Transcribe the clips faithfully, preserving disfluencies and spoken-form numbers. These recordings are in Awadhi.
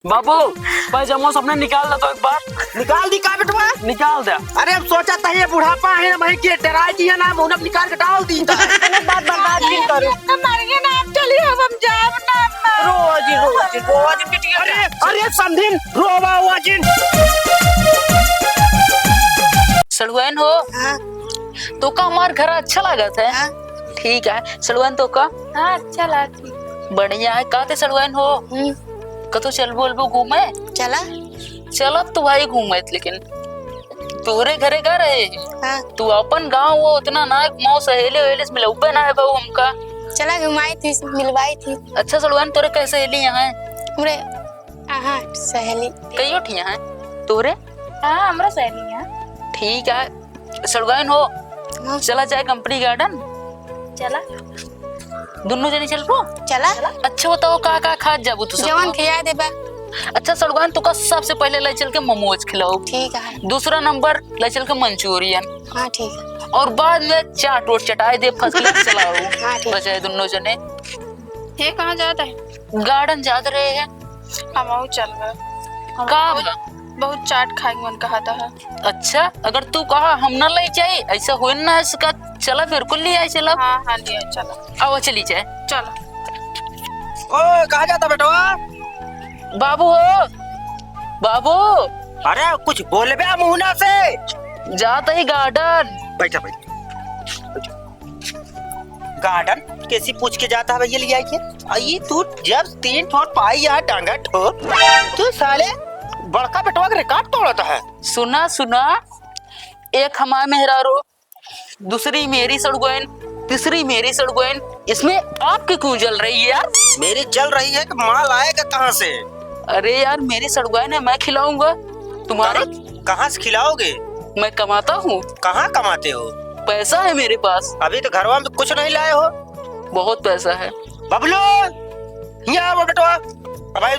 बाबू, पैजामा सबने निकाल दे तो एक बार। निकाल दी का बेटवा? निकाल दे। अरे, हम सोचा था ये बुढ़ापा है ना, वही के डराई दिया ना, मुंह निकाल के डाल दी। तने बात बर्बाद क्यों करो? हम मर गए ना, हम चली, हम, हम जाब ना, ना। रोज, रोज, रोज पिटिया। अरे, अरे, समधिन, रोवा, वाजिन। सड़ुआइन हो? हाँ। तोका हमार घर अच्छा लागत है? हाँ। ठीक है, सड़ुआइन तोका? हाँ, अच्छा लागत है। बढ़िया है, का ते सड़ुआइन हो? हम्म। कतो चलबो, उलबो घूमे? चला। चलब तो भाई घूमे, लेकिन तोरे घरे का रहे? हाँ। तू अपन गाँव हो, उतना ना घुमाओ, सहेले वहेले से मिलौबे ना है बहू हमका। चला घुमाई थी, मिलवाई थी। अच्छा सड़ुआइन, तोरे कै सहेली यहाँ है? हमरे, हाँ, सहेली। कईयो ठिया है तोरे? हाँ, हमरा सहेली है। ठीक है, सड़ुआइन हो, हाँ। चला जाए कंपनी गार्डन। चला। दुन्नो जनी चलबो? चला। अच्छा बताओ, का का खात जाबू तू सब? जवन खिया देबा। अच्छा सड़ुआइन, तोका सबसे पहले ले चल के मोमोज खिलाओ। ठीक है। दूसरा नंबर ले चल के मंचूरियन। हाँ, ठीक है। और बाद में चाट ओट चटाई दे, फर्स्ट क्लास चलाओ। हाँ, ठीक। बजाए दुन्नो जने। ये कहाँ जात है? गार्डन जात रहे हैं। हमहू चल गए। का बहुत, बा? बहुत चाट खाए के मन कहता है। अच्छा, अगर तू कहा हम ना ले जाई, ऐसा होए ना है इसका, चला फिर कुल ले आई, चला। हाँ, हाँ, ले आई, चला। आओ, चली जाए। चला। ओ, कहाँ जाता बेटवा? बाबू हो, बाबू। अरे, कुछ बोलबे मुँह ना से। जात ही गार्डन। बैठा, बैठा। गार्डन कैसी पूछ के जाता है भैया, लिया के? आ, ई तू जब तीन ठो पाई यहाँ टांगा ठो, तू साले बड़का बेटवा के रिकॉर्ड तोड़ता है। सुना, सुना, एक हमार मेहरारू, दूसरी मेरी सड़ुआइन, तीसरी मेरी सड़ुआइन, इसमें आपकी क्यों जल रही है यार? मेरी जल रही है कि माल आएगा कहाँ से? अरे यार, मेरी सड़ुआइन है, मैं खिलाऊंगा तुम्हारे। कहाँ, कहाँ से खिलाओगे? मैं कमाता हूँ। कहाँ कमाते हो? पैसा है मेरे पास। अभी तो घरवा में कुछ नहीं लाए हो। बहुत पैसा है। बबलू, यहाँ आओ बेटवा। अब भाई,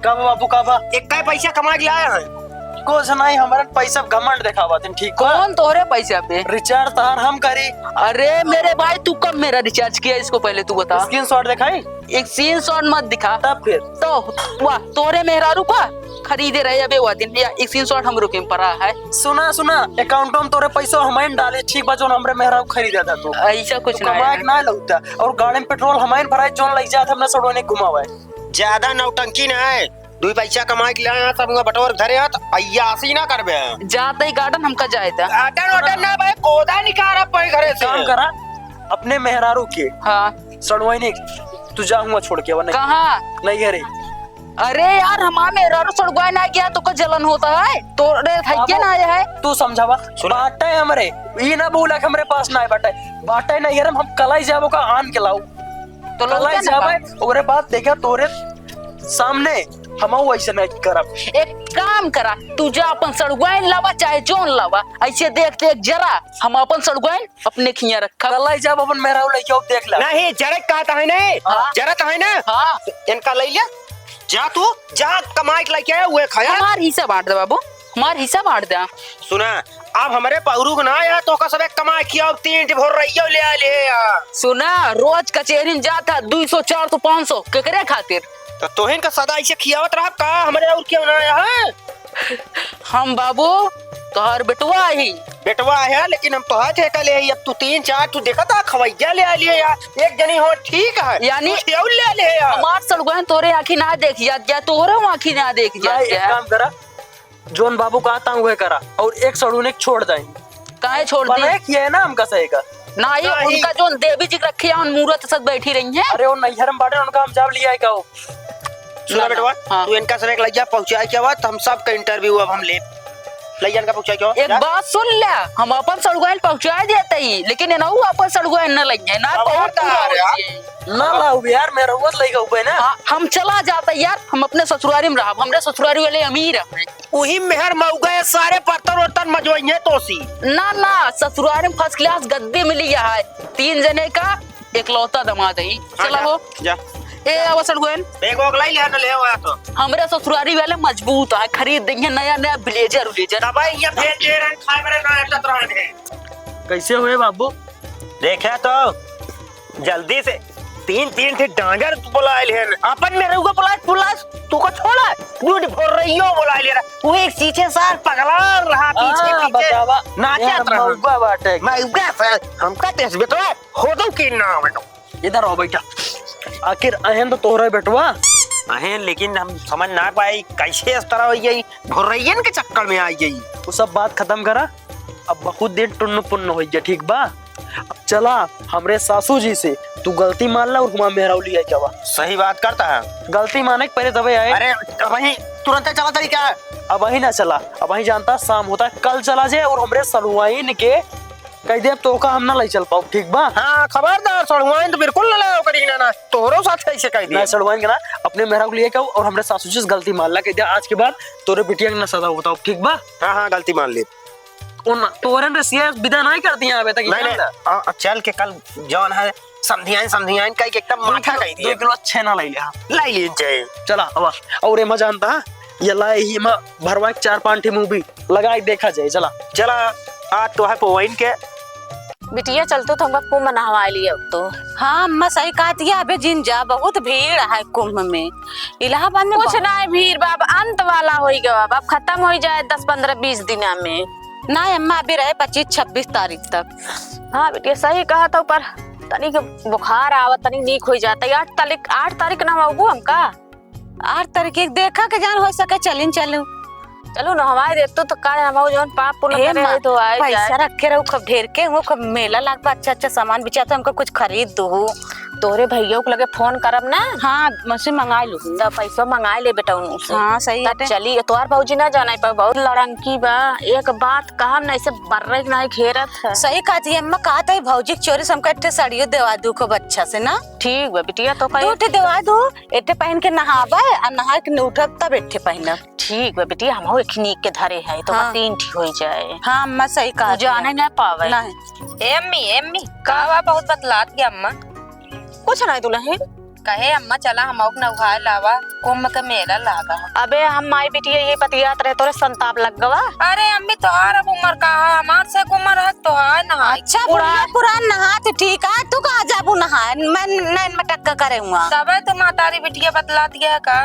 का बा बाबू, का बा? एक का पैसा कमा के लाया है? कुछ नहीं, हमारे पैसा घमंड दिखावा तुम, ठीक बा? कौन तोहरे पैसा पे? रिचार्ज तहार हम करी। अरे मेरे भाई, तू कब मेरा रिचार्ज किया, इसको पहले तू बता। स्क्रीनशॉट दिखाई? एक स्क्रीनशॉट मत दिखा। तब फिर? तो वाह, तोरे मेहरारू का खरीदे रहे अबे वह दिन, या एक स्क्रीनशॉट हमरो के पड़ा है। सुना, सुना, अकाउंट में तोरे पैसा हमारे डाले, ठीक बा, जो हमरे मेहरारू खरीदा था तू। ऐसा कुछ तू ना कमाए है। के ना लौटा, और गाड़ी में पेट्रोल हमारे भराए, जोन लग जात हमने सड़ोने घुमावे। ज्यादा नौटंकी ना है, दुई पैसा कमाए के लाए हैं, सब बटोर धरे हैं, तो अय्यासी ना करबे। जाते ही गार्डन हमका जाए था। गार्डन वार्डन ना भाई, कोदा निकाल अब भाई घरे से। काम करा, अपने मेहरारू के। हाँ। सड़वाइने, तू जा हुआ छोड़ के, वरना कहाँ? नहीं घरे। अरे यार, हमार मेहरारू सड़वाइन आ गया, तो का जलन होता है? तोरे थैके बाबू, ना आया है। तू समझावा, सुन। बाटे हमरे, ई ना बोला कि हमरे पास ना है बाटे। बाटे नहीं घरे, हम कलाई जाबो का आन के लाऊ। तो लौटे कलाई ना जाबे, बा। ओकरे बाद देखा तोरे सामने हम वैसे नहीं करब। एक काम करा, तू जा अपन सड़ुआइन लावा, चाहे जोन लावा, ऐसे देख देख जरा, हम अपन सड़ुआइन अपने खिया रखा। कलाई जाब अपन मेहरारू लइके आओ, देख ला। नहीं, जरे का तो है नहीं, हाँ। जरा तो है ना। हाँ। इनका ले ले, जा तू, जा कमाई के लेके आया, उहे खाया। हमार हिस्सा बांट दे बाबू, हमार हिस्सा बांट दे। सुना, अब हमरे पौरू के ना आया, तो का सबे कमाई किया, अब तीन ठी भोर रही ले आ ले आ। सुना, रोज कचेरी में जाता, दुई सौ, चार सौ, पाँच सौ, केकरे खातिर? तो तोहिन का सदा ऐसे खियावत रहब का? हमरे और क्यों ना आया है? हम बाबू, तोहर बेटवा ही। बेटवा है, लेकिन हम तोहर ठेका ले आई। अब तू तीन चार, तू देखा था, खवैया ले आ लिए यार। एक जनी हो, ठीक है। यानी कुछ और ले आ ले यार। हमार सड़ुआइन तोरे आँखी ना देखी जात, या तोहरे आँखी ना देखी जात, नहीं, एक या? काम करा, जोन बाबू कहता हूँ, वह करा, और एक सड़ुआइन के छोड़ जाए। काहे छोड़ दी? बने किए ना हमका सही का। नाही, नाही। उनका जोन देवी जी के रखे हैं, उन मूरत साथ बैठी रही हैं। अरे, वो नैहर में बाटे, उनका हम जाब लिया है का वो? सुना ना, बेटवा, हाँ। तू इनका सब एक लइया पहुँचाए के बाद हम सबका इंटरव्यू अब हम ले। लइया इनका पहुँचाए के बाद, एक जा। बात सुन ले, हम अपन सड़ुआइन पहुँचाए देते ही, लेकिन इनहू अपन सड़ुआइन न लइया, ना अब बहुत बता बुरा रहे हो आप। जाए। ना लाओ यार, मेरा वो लइका हुआ है ना। हाँ, हम चला जाते यार, हम अपने ससुरारी में रहब, हमरे ससुरारी वाले अमीर हैं। वही मेहर मौगा है, सारे बर्तन वर्तन मजवाइए तोसी। ना, ना, ससुरारी में फर्स्ट क्लास गद्दी मिली है, तीन जने का एकलौता दमाद ही। हाँ, चला जा, हो। जा। ए, आवा सड़ुआइन। एक ओक लाई ले, ना ले आवा तो। हमरे ससुरारी वाले मजबूत है, खरीद देंगे नया, नया ब्लेजर, ब्लेजर। दबाई ये भेज दे रहे, खाए मेरे ना अटक रहे हैं। कैसे हुए बाबू? देखे तो, जल्दी से तीन, तीन ठे डांगर बोलाइल है। अपन मेहरउआ बोलाए, बोलाए, तू का छोड़ा, दूध भोरइयो बोलाइल है। वो एक चीचे सार पगला रहा पीछे, हाँ, पीछे। बतावा। नाचत यार, रहा। मउगा बाटे। मउगा से हमका तेज बेटवा, हो दो कि ना बेटवा। इधर आओ बेटा। आखिर अहन तो तोहरा बेटवा। अहन, लेकिन हम समझ ना पाए कैसे इस तरह हो गई, भोरइयन के चक्कर में आ गई। वो सब बात खत्म करा, अब बहुत दिन टुन्न पुन्न हो गया, ठीक बा? अब चला, हमरे सासू जी से तू गलती मान ला और हुआ मेहराऊ लिया जावा। सही बात करता है। गलती माने के पहले तबे आए। अरे, अबहीं तुरंते चला तरी का? अबहीं ना चला, अबहीं जानता शाम होता, कल चला जाए और हमरे सड़ुआइन के कह दे, अब तोका हम ना ले चल पाओ, ठीक बा? हाँ, खबरदार, सड़ुआइन तो बिल्कुल ना लाओ करी ना, ना, तोहरो साथ कैसे कह दिया? ना, सड़ुआइन के ना, अपने मेहराऊ के लिए कहो और हमरे सासू जी से गलती मान ला, कह दे, आज के बाद तोरे बिटिया के ना सदा होता हो, ठीक बा? हाँ, हाँ, गलती मान ली। उन तोरन रसिया विदा नहीं कर दिया अबे तक, नहीं, जान नहीं, ला। आ, आ, चल के कल जौन है, समधियाइन, समधियाइन कह के एकदम माठा कह दिया। दो किलो छेना ले ले, हाँ। ले लीन जाए। चला, अब, और एमा जानता है, ये लाए ही एमा भरवा के चार पाँच ठे मूवी लगाई देखा जाए, चला। चला, आज तो है पोवाइन के। बिटिया, चल तू तो हमका कुंभ नहवाए लिए अब तो। हाँ अम्मा, सही कहत हिया, अबे जिन जा, बहुत भीड़ है कुंभ में। इलाहाबाद में कुछ बहुत ना है भीड़ बा, अब अंत वाला होई गवा, अब खत्म होई जाए दस, पन्द्रह, बीस दिना में। ना अम्मा, अभी रहे पच्चीस, छब्बीस तारीख तक। हाँ बिटिया, सही कहत हो, पर तनी के बुखार आवत, तनी नीक होई जाता। आठ तारीख, आठ तारीख ना होगू हमका। आठ तारीख के देखा के जान हो सके, चलिन चलू। चलू नहवाए दे तू तो, का हम जौन पाप पुण्य हे करे माँ, है तो आए पैसा जाए। रखे रहू खूब ढेर के, वो खूब मेला लागबा, अच्छा अच्छा सामान बिचात, हमको कुछ खरीद दू। तोरे भैया के लगे फोन करब ना। हाँ, मौसी मंगाए लू। तब पैसा मंगाए ले बेटा उनसे। हाँ, सही तब बाटे। चली, तोहार भौजी ना जाना पर बहुत लड़ंकी बा। एक बात कहब ना, ऐसे बर्रे के नहीं घेरत है। सही कहत ही अम्मा, कहत है भौजी के चोरी से हमका एक ठे साड़ियो देवा दू खूब अच्छा से ना। ठीक बा बिटिया, तो दू कहीं ठे देवा दू। एठे पहन के नहाबे, आ नहा के उठब तब एठे पहनब। ठीक बा बिटिया, हमहू एक नीक के धरे है, तो हाँ। तीन ठी होई जाए। हाँ अम्मा, सही कहा तू जाने ना पावे। नहीं। ए अम्मी, ए अम्मी, का बा बहुत बतलात गया अम्मा? कुछ नहीं दुल्हन। कहे अम्मा चला हमहू के नहाए लावा, कुंभ के मेला लागा। अबे हम माई बिटिया ये बतियात रहे, तोरे संताप लग गवा। अरे अम्मी तोहार अब उम्र का है, हमार से उम्र है तोहार नहाए। अच्छा बुढ़िया पुरान नहात ठीक है, तू कहाँ जाबू नहाए? मैं नैन मटक्का करे हुआ। तबे तो महतारी बिटिया बतलात गया का?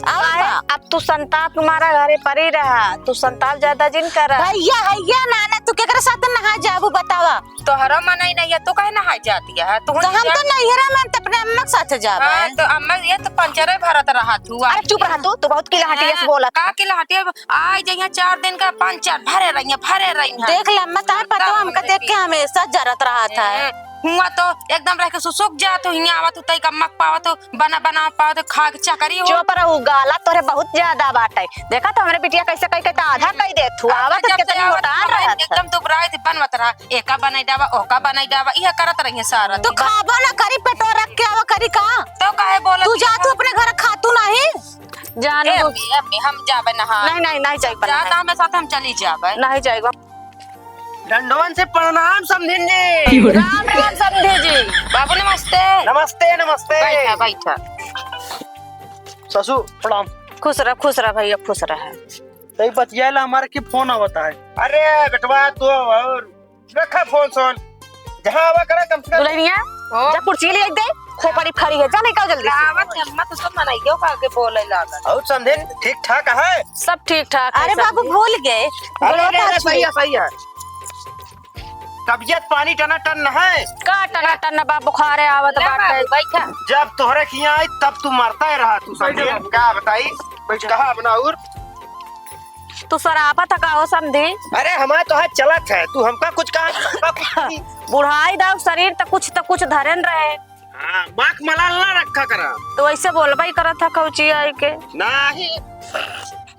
आवा काहे? बा। अब तू संताप मारा घरे परी रहा, तू संताप ज्यादा जिन करा। भैया, हैया, नाना, तू केकरे साथ नहाए जाबू, बतावा? तोहरो मनई नहीं है, तू काहे नहाए जाती है? तू तो हम जा। तो नैहरा में त अपने अम्मा के साथ जाबे। हाँ, तो अम्मा ये तो पंचरे भरत रहा तू, अरे चुप रहा तू, तू बहुत किलहटिया से हाँ, बोलत का है। किलहटिया? आई जइया चार दिन का पंचर भरे रही है, भरे रही है। देख ले अम्मा, तार पतो हमका देख के हमेशा जरत रहा था। हुआ तो एकदम रह के सुसुक जात हो, हियाँ आवत हो, तई कम्मक पावत हो, बना बना पावत हो, खा के चकरी हो। चुप रहू, गाला तोरे बहुत ज्यादा बाटे। देखा तो हमरे बिटिया कैसे कह के तो आधा कह देत हो, आवत जब के से तनी आवत मोटान हो, रहत है। एकदम दुबराइत बनवत रहा, एका बनाई डावा, ओका बनाई डावा, इहे करत रही है सारा तू दिन। खाबो ना करी, पेटवा रख के आवा करी का? तो काहे बोलत तू जा, है? तू अपने घर खातू नहीं। जाने ए दो। अम्मी, अम्मी, हम जाबे नहा। नहीं, नहीं, नहीं जाइबा, जा, नहीं। ना, हमें साथ हम चली जाबे। नहीं जाइबा। डंडवन से प्रणाम समधिन जी। राम राम समधी जी। बाबू नमस्ते। नमस्ते, नमस्ते। बैठा, बैठा। ससु, प्रणाम। खुश रह, खुश रह भैया, खुश रह। तई बतियाला हमारे के फोन आवता है। अरे बेटवा, तू और रखा फोन सोन, जहाँ आवा करा कम से कम। दुल्हनिया, ओ। जा कुर्सी ले दे, खोपड़ी फरी है, जा निकल जल्दी से। आवत है, अम्मा, तू सब मनइयो का आगे बोले लागल। और समधिन ठीक ठाक है? सब ठीक ठाक है, अरे बाबू, समधी। भूल गए। अरे, बोलो अरे, अरे, बात सही है, सही है। तबियत पानी टनाटन न है? का टनाटन न बा, बुखारे आवत ले बाटे। बाबू, बैठा। जब तोहरे खिया आई, तब तू मरता ही रहा, तू समधिन। बैठा। का बताई? बैठा। कहा अपना और? तू सरापत ह का हो समधी? अरे हमार तो हाथ चलत है, तू हमका कुछ कहा, हमका कुछ नहीं। बुढ़ाई दाऊ शरीर त कुछ त कुछ धरेन रहे। हाँ, बाक मलाल ना रखा करा। तो ऐसे बोलबा ही करत ह कौची आई के। नाही,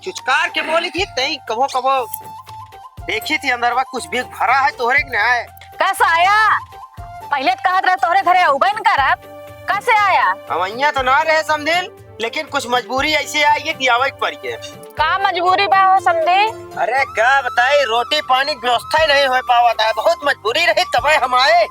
चुचकार के बोली थी, तई कबो कबो देखी थी अंदरवा कुछ भी भरा है तोहरे के ना है। कैसा आया? पहले तो कहत रहे तोहरे घरे अउबे न करब, कैसे आया? हम अइया तो ना रहे समधिन, लेकिन कुछ मजबूरी ऐसी आई है कि आवे के पड़ी है। का मजबूरी बा हो समधी? अरे का बताई, रोटी पानी के व्यवस्था ही नहीं हो पावत है, बहुत मजबूरी रही तबे हम आए।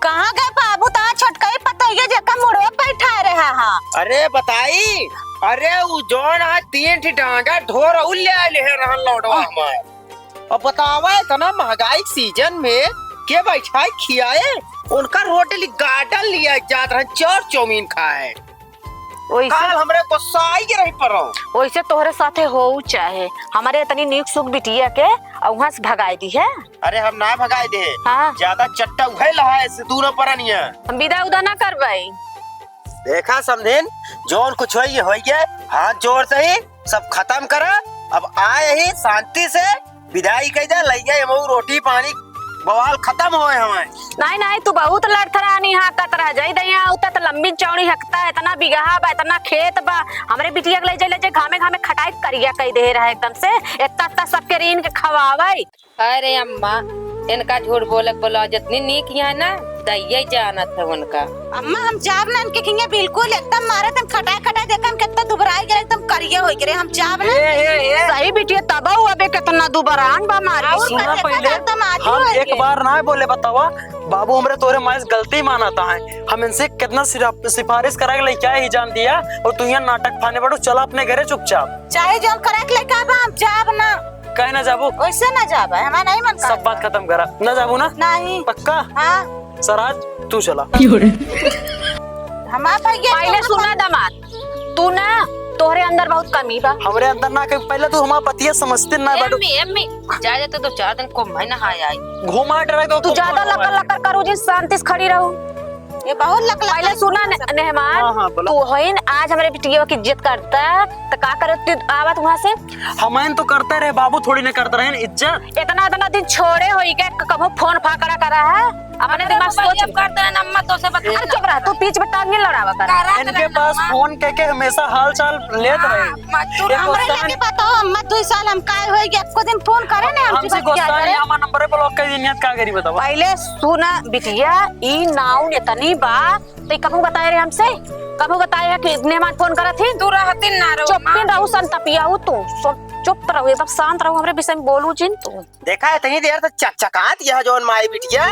कहाँ गए बाबू, ता छोटका ही पतोहिया जेका मुड़वा बैठा रहा हा? अरे बताई, अरे उ जौन आज तीन ठी डांगा ढोर उ ले आए ले रहन लौटवा हमार। अब बतावा, इतना महंगाई के सीजन में के बैठाए खियाए? उनका रोटी ली गार्डन लिया जात रहे, चाउर चाउमीन खाए। ओइसे काल हमरे गुस्सा आई के रही परो। ओइसे तोहरे साथे होऊ चाहे, हमरे इतनी नीक सुख बिटिया के अउहाँ से भगाए दिहे। अरे हम ना भगाए दे। हाँ। ज्यादा चट्टा उहे लहाए से दूनो परनिया। हम विदा उदा ना करबै। देखा समधिन, जौन कुछ होई, होई गए, हाथ जोड़ से ही सब खतम करा। अब आए ही शांति से विदाई कइ दे, लइया एमऊ रोटी पानी बवाल खतम होए हमारे। नाहीं, नाहीं, तू बहुत लड़थरानी हाँकत रह जाई। दइया उतना त लंबी चौड़ी हकता है, इतना बिगहा बा, इतना खेत बा, हमरे बिटिया के ले जाए, ले जाए, घामे घामे खटाई करिया कइ दे रहा एकदम से। इतना, इतना सबके रीन के खवावे। अरे अम्मा, इनका झूठ बोले के बोला, जितनी नीक यहाँ ना, दइया जानत है उनका। अम्मा, हम जाब ना इनके खिंगे बिल्कुल, एकदम मारे तन खटाए खटाए, देखम कितना दुबराई गए, एकदम करिया होइ गए, हम जाब ना। ए, ए, ए। सही बिटिया, तब अबे कितना दुबरान बा मारी। और सुना का पहले, एकदम आदि हम होइ एक गए। बार ना बोले बतावा, बाबू हमरे तोरे माइस गलती मानता है, हम इनसे कितना सिरा-, सिफारिश करा के लेके आए ही जान दिया, और तू यहाँ नाटक फाने बड़ू, चला अपने घरे चुपचाप। चाहे जौन करे के लेके आबा, हम जाब ना। काहे ना जाबू? वैसे ना जाबा, हमारा नहीं मन सब करता। बात खतम करा, ना जाबू ना? नहीं। पक्का? हाँ। सराज, तू चला। हमार भैया पहले सुना दमाद, तू ना, तोहरे अंदर बहुत कमी बा। हमरे अंदर ना कमी, पहले तू हमार बतिया समझते ना बाटू। एम्मी, एम्मी, जा, जा, तो दो चार दिन को महीना हाय आई। घुमा डरा तो तू ज्यादा लकर लकर करू जी, शांति से खड़ी रहू। ये बहुत लक लक पहले सुना ने-, मेहमान, हाँ, हाँ, बोला। तू होइन आज हमरे बिटिया की इज्जत करता, तो का करत तू आवत वहाँ से? हमन तो करते रहे बाबू, थोड़ी ना करते रहे इज्जत। इतना, इतना दिन छोड़े होई के क-, कभो फोन फाकड़ा करा है? अपने अरे दिमाग से सोच। अब करते रहे, अम्मा तो से बता। अरे चुप रह, तू बीच में टांग नहीं लड़ावा कर। करा इनके पास फोन कह के हमेशा हाल चाल लेत रहे। हाँ, मत तू एक हमरे गुस्सा लगे में बताओ, अम्मा दो साल हम काय होई के एको दिन फोन करे ना, हमसे हमसे गुस्सा नहीं, हमारा नंबर पे ब्लॉक कर दी, नियत का करी बताओ। पहले सुना बिटिया, ई नाउन इतनी बा, तो ई कबहू बताए रहे हमसे? कबहू बताए है कि मेहमान फोन करत ही? तू रहती ना रहो, चुप माँ। रहू, संतपिया हूँ तू। चुप, चुप रहू, एकदम शांत रहू, हमरे विषय में बोलू जिन तू। देखा, इतनी देर से चकचकात यह जौन माई बिटिया,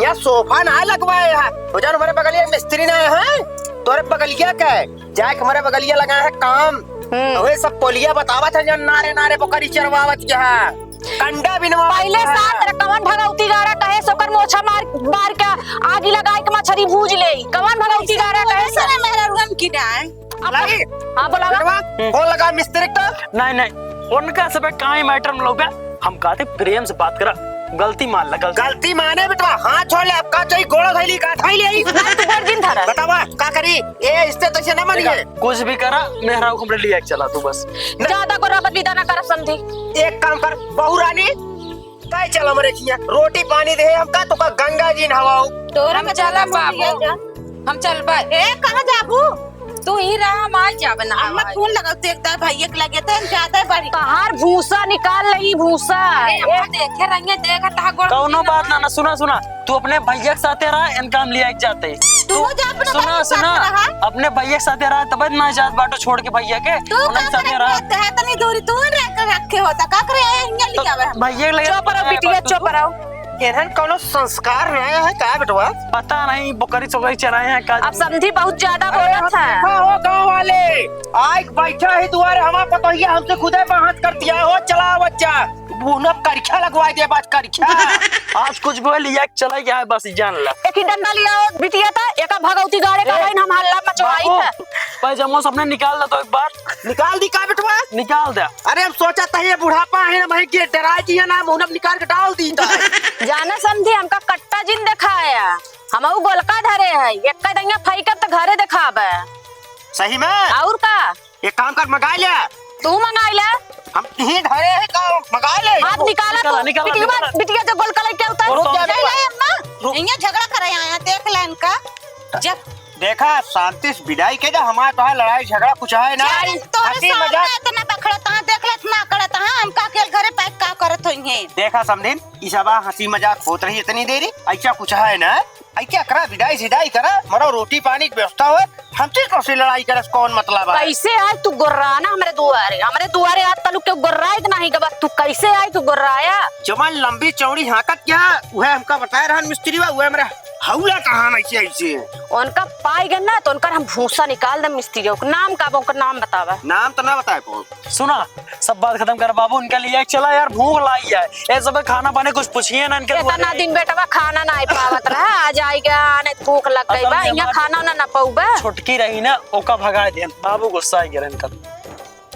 यहाँ सोफा ना लगवाए है। वो जौन हमारे बगलिया मिस्त्री ना है, तोरे बगलिया का है। जाए के हमारे बगलिया लगा है काम। हम्म। वही सब पोलिया बतावत है, जौन नारे नारे बकरी चरवावत यहाँ। कंडा बिनवा पहले है। साथ रह, कवन भगवती गाड़ा कहे से ओकर मोछा मार, मार के आगी लगाए के मछरी भूज ले। कवन भगवती गाड़ा कहे से? मेहरा रुआ की ना है। अब लगी? हाँ, बोला। बेटवा, हम्म। फोन लगा मिस्त्री का। नहीं, नहीं, उनका सब काई मैटर में लोग हम कहते प्रेम से बात करा, गलती मान ला, गलती। गलती माने बेटवा, हाथ छोड़ ले, अब का चाहिए, गोड़ धइली, का धइली आई? ना, तू गोड़ जिन धरा। बतावा, का करी? ए, इससे तो इसे ना मानिए। देखा, कुछ भी करा, मेहरारू को हमरे लिए एक चला तू बस। ज्यादा को रबत विदा ना कर समझी। एक काम कर, बहू रानी, तय चल हमरे खिया, रोटी पानी दे हमका, तो का गंगा जी नहवाओ। तोरा हम में चला ज्यादा बाबू। बोलिए जा। हम चलबे। ए, कहाँ जाबू? तू ही रहा, हम आ जाबे ना अम्मा, हवाई। फोन लगाओ, तू एक दाई भैया के लगे थे, हम जाते बड़ी। तहार भूसा निकाल लई, भूसा। अरे, अम्मा, ए। देखे रहिए, देख, तहार गोड़ कौनो बात ना, ना, सुना, सुना, तू अपने भैया के साथे रहा, इनका हम लिया के जाते। तू जा अपने सुना, भैया के साथे सुना, रहा। अपने भैया के साथे रहा, तब ना जात बाटो छोड़ के भैया के, तू उन्हीं का साथे करे रहा। रहते है, इतनी दूरी तू रह के रखे होता, का करे, ए, हियाँ लिया आवे हम। भैया के लगे चुप रहो, बिटिया, चुप रहो। एहन कौनो संस्कार नया है का बेटवा? पता नहीं, बकरी सोकरी चराए हैं का? अब समधी बहुत ज्यादा अरे, बोलत है। देखा हो गाँव वाले, आइक बैठा है दुआरे, हमार पतोहिया हमसे खुदे बाहत करतिया हो, चला बच्चा, मुँह में करिखा लगवाई दे, बात करिखा। आज कुछ बोल लिया, चला गया है, बस जान ला। एक ही डंडा लिया हो, बिटिया था, एका भगवती गाड़े का ए, बहन हम हल्ला मचवाई बाबू, था। पैजामा से अपने निकाल ला तो एक बार। निकाल दी का बेटवा? निकाल दे। अरे हम सोचा था ये बुढ़ापा है ना भाई, ये डरा जी है ना, मुँह में निकाल के डाल दी था। जाना समधी, हमका कट्टा जिन दिखाया, हमहू गोलका धरे है, एक दइया फैकब त घरे देखाबे। सही में? और का? एक काम कर, मंगा ले। तू मंगा ले। हम यहीं धरे हैं, का मंगा ले। हाथ निकाला निकाला, तू। निकाला, बिटिया, निकाला। बिटिया जो गोलका लेके होता है। रुक जा, ले, ले, अम्मा। रुक। इहाँ झगड़ा करे आया, देख ले इनका। जब देखा, शांति से विदाई के जा, हमारे तोहार लड़ाई झगड़ा कुछ है ना। अरे, तोरे हंसी सामने मजाक। इतना बखड़त हाँ, देख ले, इतना अकड़त हाँ, हम का अकेल घरे पैक का करत होइहें। देखा समधिन, ई सब हंसी मजाक होत रही इतनी देरी, ऐसा कुछ है ना, ऐसा करा, विदाई सिदाई करा, मरो रोटी पानी की व्यवस्था हो, हमसे कौन सी लड़ाई करस, कौन मतलब है? कैसे आए तू गोर्राना हमरे दुआरे, हमरे दुआरे आज तलुक के गोर्राए के नहीं गबा, तू कैसे आए तू गोर्राया? जवान लंबी चौड़ी हाँकत क्या, वह हमका बताए रहन मिस्त्री बा, वह हमरे हौला कहाँ नहीं से ऐसे? उनका पाई गए ना, तो उनकर हम भूसा निकाल दे मिस्त्रियों को। नाम का बा, उनकर नाम बतावा। नाम तो ना बताए पाओ। सुना, सब बात खतम कर बाबू, उनका लिए चला यार, भूख लाई है। ए सब खाना बने कुछ पूछिए ना इनके इतना दुआरे। दिन बेटवा खाना नहीं पावत रहा, आ जाएगा, नहीं भूख लग गई असल बा, में यहाँ हमार खाना उना ना पाऊबा। छोटकी रही ना, ओका भगा देन, बाबू गुस्सा आ गया इनका।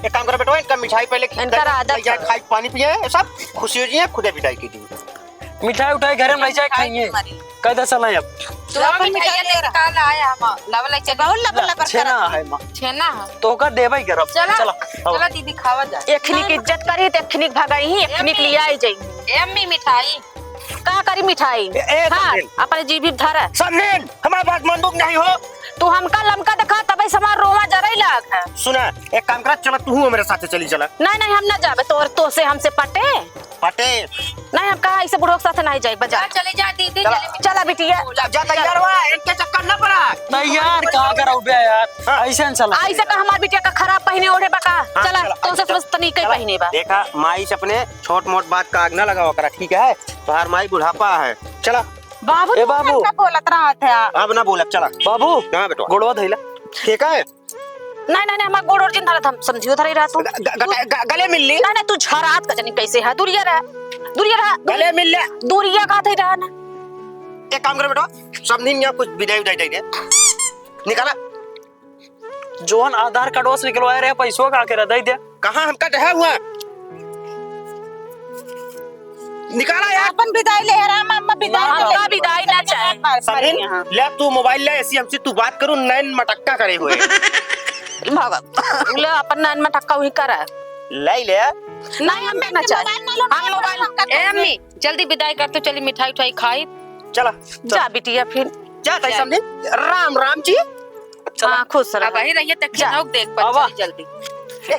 एक काम करो बेटवा, इनका मिठाई पहले खि-, इनका दे, आदत ले जाए, है। खाई, पानी पिए, सब खुशी हो जाइए, खुदे विदाई की दी। मिठाई उठाई घरे में ले जाए, खाइए। कह दे चला अब। तू अपन मिठाई ले रहा। काल आया हम, लव ले चल। बहुत लबर ला, लबर छेना करत है माँ। छेना है। तो ओकर देबे करब। चला, चला, अब। चला दीदी, खावा जा। एखनी के इज्जत करी, तो एखनी के भगाई, एखनी के लिए आई जाई। ए अम्मी, मिठाई। का करी मिठाई? ए, ए, हाँ, समधिन। अपने जीभी धरा। समधिन, हमार बात मानबू कि नहीं हो? तू हमका लमका देखा, तबे से हमार रोवा जरई लाग है। सुना, एक काम करा, चला तू हमरे साथे चली चला। नहीं, नहीं, हम ना जाबे, तोर, तो से हमसे पटे। पटे। नहीं, हम कहा ऐसे बुढ़ो के साथे नहीं जाई, बजा। जा, चले जा दीदी, चला। चले। चला बिटिया। जा, जा तैयार हुआ, इनके चक्कर ना पड़ा। तैयार का करौ बे यार? हाँ। ऐसे न चला। ऐसे का हमार बिटिया का खराब पहिने ओढ़े बा का? हाँ, चला, चला, तो से चला। बस तनी कई चला। पहिने बा। देखा, माई से अपने छोट मोट बात का आग ना लगावा करा, ठीक है? तोहार माई बुढ़ापा है। चला। बाबू, ए तू बाबू। का बोलत रहत है? अब ना बोलब, चला। बाबू, हाँ बेटवा। गोड़वा धइला। ठीक है? नहीं, नहीं, नहीं, हमार गोड़ ओड़ जिन धरत, हम समझियो धरे रहा तू। ग-, ग-, ग-, ग-, गले मिल ली। नहीं, नहीं, तू झरात का जनी कैसे है? दूरिया रहा, दूरिया रहा। गले मिल ले। दूरिया का थे रहा ना। एक काम करो बेटवा, समधिन यहाँ कुछ विदाई उदाई दे दे। निकाला। जोहन आधार कार्डवा से निकलवाए रहे, पैसवा का आके रह दे दे। कहाँ हमका डहा हुआ? निकाला यार। अपन विदाई ले रहा, मामा विदाई ना, ले। हमका विदाई ना चाहे। समधिन, ले तू मोबाइल ले, ऐसी हमसे तू बात करू, नैन मटक्का करे हुए। भगत, ले अपन नैन मटक्का वही करा। ले ले। नहीं, हम ना चाहे। हम मोबाइल, ए अम्मी, जल्दी विदाई कर तो चली मिठाई उठाई खाई। चला, चला। जा बिटिया फिर। जा ताई समधिन, राम राम जी। चला। हाँ, खुश रह। अब वही रहिए, तक जा। नौक देख पर आवा। चली जल्दी।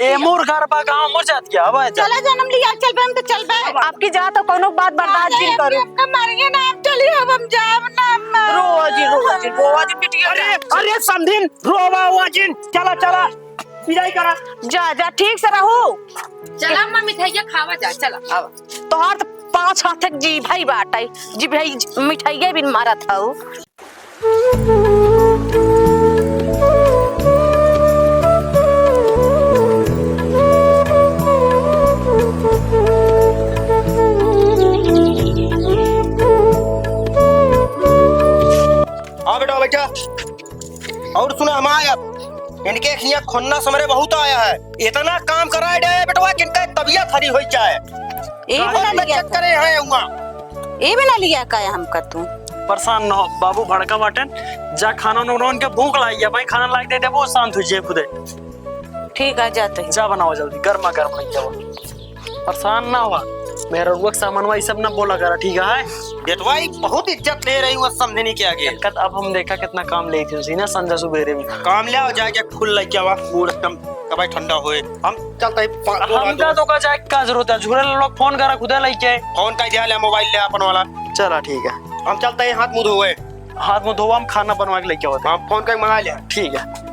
ए मोर घर बा, गाँव मोर जात गया, आवा जा। चला जनम लिया, चल बे, हम तो चल बे। आपकी जा तो कोनो बात बर्दाश्त नहीं करू। आपका मर गया ना, आप चलिए, अब हम जाब ना, अम्मा। रोवा जिन, रोवा जिन, रोवा जिन, बिटिया अरे, जा। अरे समधिन, रोवा, रोवा जिन, चला, चला, विदाई करा। जा, जा, ठीक से रहू। चला अम्मा, मिठाइया खावा जा, चला, आवा। तोहार तो पाँच हाथ एक जीभ ही बाटे, जीभ ही मिठाइया बिन मारत हऊ। हाँ बेटा, बैठा। और सुना, हम आया। इनके हियाँ खोन्ना समरे बहुत आया है। इतना काम कराए दे बेटवा, कि इनका तबियत हरी होई जाए। ए बहुत बिना लिया मेहनत करे हैं हुआ। ए बिना लिया का है हमका तू? परेशान न हो, बाबू भड़का बाटेन। जा खाना उना उनके भूख लागी है, भाई खाना लाग दे दे, वो शांत हो जाए खुदे। ठीक है, जाते हैं। जा बनावा जल्दी, गर्मा गर्म नहीं जावा। परेशान ना हुआ, मेहररुआ के सामानवा ई सब ना बोला करा, ठीक है? बेटवा ई बहुत इज्जत ले रही हुआ समधिनी के आगे। दिक्कत अब हम देखा कितना काम ले थी उसी ना संझा सुबेरे में। काम ले आओ जाके फूल लेके आवा, मूड एकदम कबाई ठंडा होए। हम चलते हैं पा-, दो हमका तो का जाए का जरूरत है, झूरे लोग फोन करा खुदे लेके। फोन का दिया ले मोबाइल ले अपन वाला। चला ठीक है। हम चलते हैं हाथ मुंह धोए। हाथ मुंह धोवा, हम खाना बनवा के लेके आवत है। हम फोन करके मंगा ले। ठीक है।